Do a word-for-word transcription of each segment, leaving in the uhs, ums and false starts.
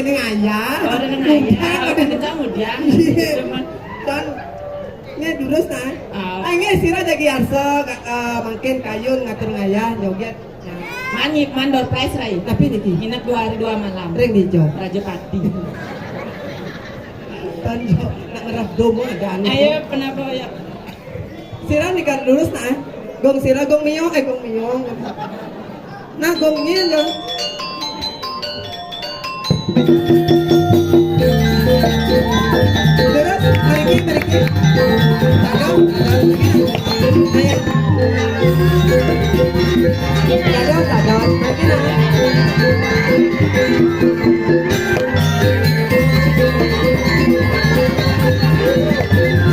Ngayah. Oh, ada ngayah. Bukan. Oh, kan kita mudian. Iya. Cuman kan ini durus, nah. Oh. Ah, ini sira jagi arsa, ka-, eh, mangkin kayun ngatur ngayah, joget. Nah. Manyip mandor price, Rai. Tapi niki. Nginep dua hari dua malam. Ring di Jo. Raja Pati. Tan Jo, nak ngerah domo ada anu. Ayo, kenapa ya? Sira nika durus, nah. Gong sira, gong miong, eh, gong miong. Nah, gong miong, gong. Terus, mriki, mriki. Tadon, tadon. Ayo. Tadon, tadon. Mriki, nah.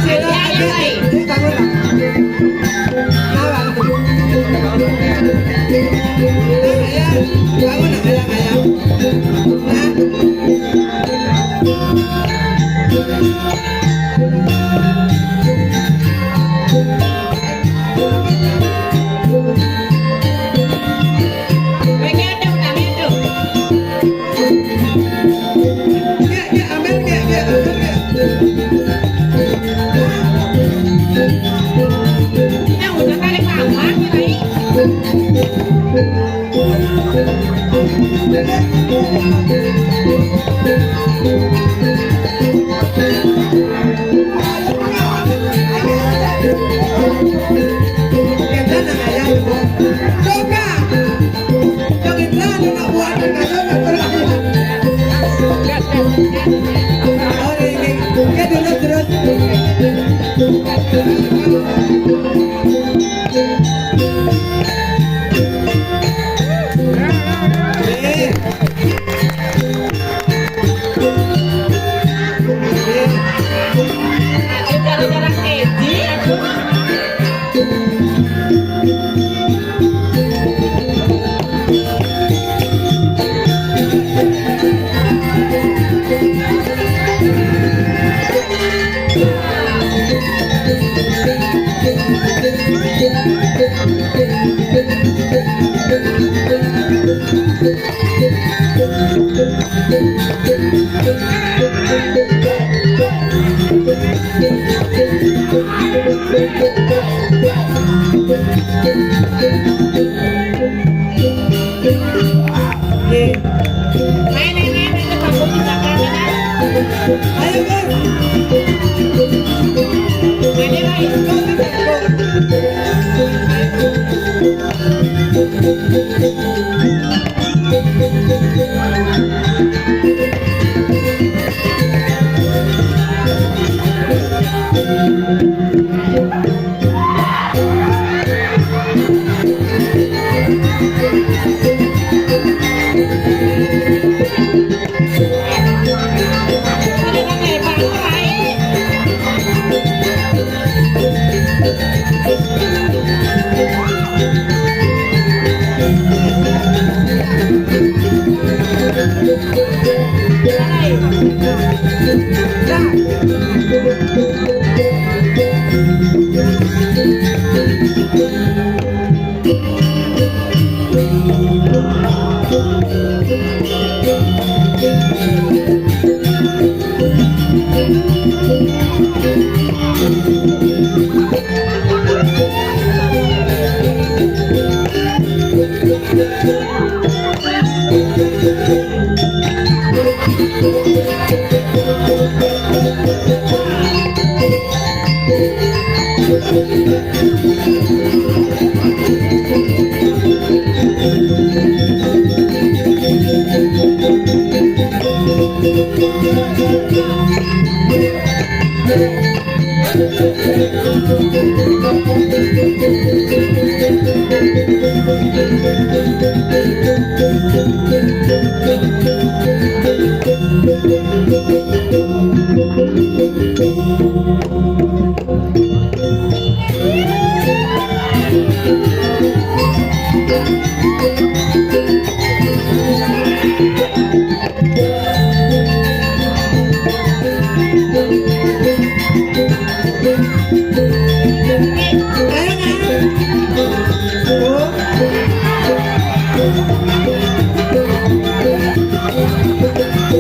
Sira, ayo, ayo, bangun, nah. Nah, ayo, bangun, nah, ayo, ayo. Nah. Ayo,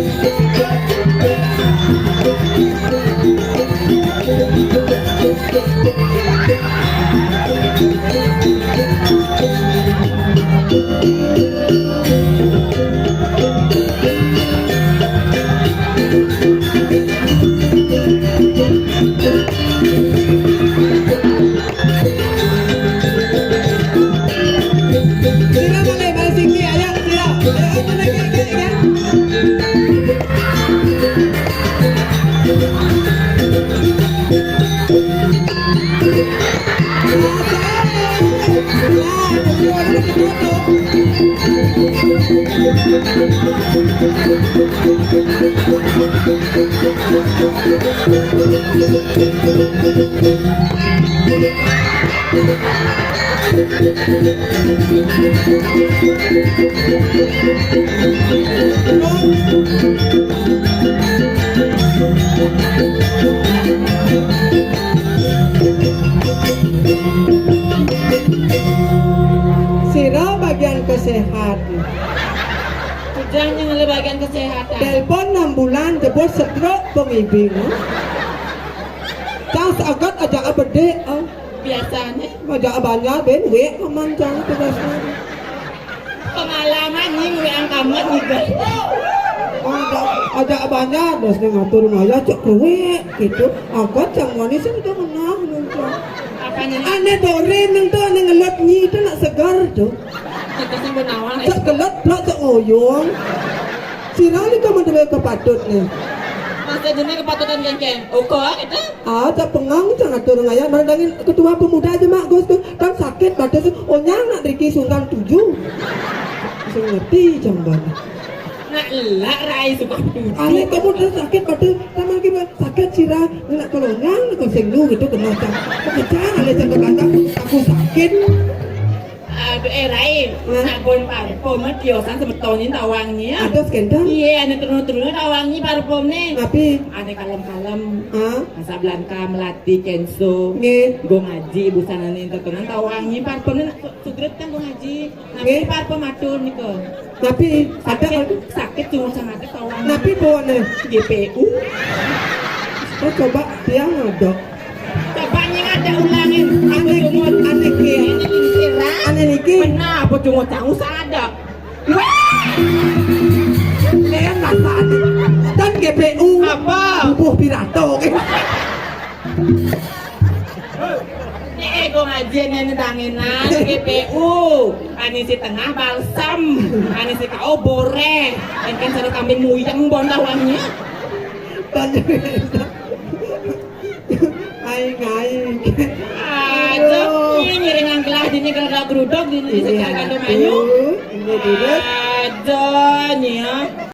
Bos. Sira bagian kesehatan. Ujang nyang oleh bagian kesehatan. Telepon enam bulan jebos stroke pengibing. Cang sagat aja bedik. Biasanya. Aja banyak ben wek aman cang tugasnya. Pengalaman ni wek angkamat ni guys. Aja, aja banyak terus dia ngatur maya cek wek gitu. Agat cang manis itu menang nonton. Apanya? Aneh dore nonton aneh ngelot nyi itu nak segar tuh. Kita sih menawan. Cak kelet, plak cak ngoyong. Sira ni kamu dulu kepatut ni. Masa jenis kepatutan kengkeng. Oke, kita. Ah, cak pengang, cak ngatur ngaya. Mana dangin ketua pemuda aja mak Gus tu. Kan sakit batas tu. Onyang nak Riki Sungkan tujuh. Saya ngerti jam bana. Nak elak rai suka tujuh. Aneh kamu dah sakit batas. Sama kita sakit sira. Nak kelonyang, nak sing lu gitu kena cak. Kecang ada cak kata. Aku sakit. Aduh, eh, Rai, sagon parfum, tiosan semeton ni tawang ni, ya. Ada skandal? Iya, ada terus-terus tawang ni parfum ni. Tapi ada kalem-kalem. Hah? Masa Blanka, Melati, Kenso. Nggih. Go ngaji, busana ni terkenal tawang ni parfum ni nak su-, sugret kan go ngaji. Tapi parfum atur ni ke. Tapi ada sakit, sakit cuma sangat tawang. Tapi bawa ni. G P U. Oh, coba dia ngadok. Coba nying ada ulangin. Aneh, aneh ki. Aneh niki. Benar, apa cuma tahu salah ada. Wah! Kalian rasa aneh. Dan G P U. Apa? Bubuh pidato. Nih, eh, gua ngaji nih, nih, tanginan, G P U. Anisi tengah balsam. Anisi kau boreh. Mungkin seru kambing muyang bon lawannya. Aing, aing. Aja, ini ngiring gelah dini gelah geruduk dini di sekitar kandung ayu. Ini dulu. Aja, nih ya.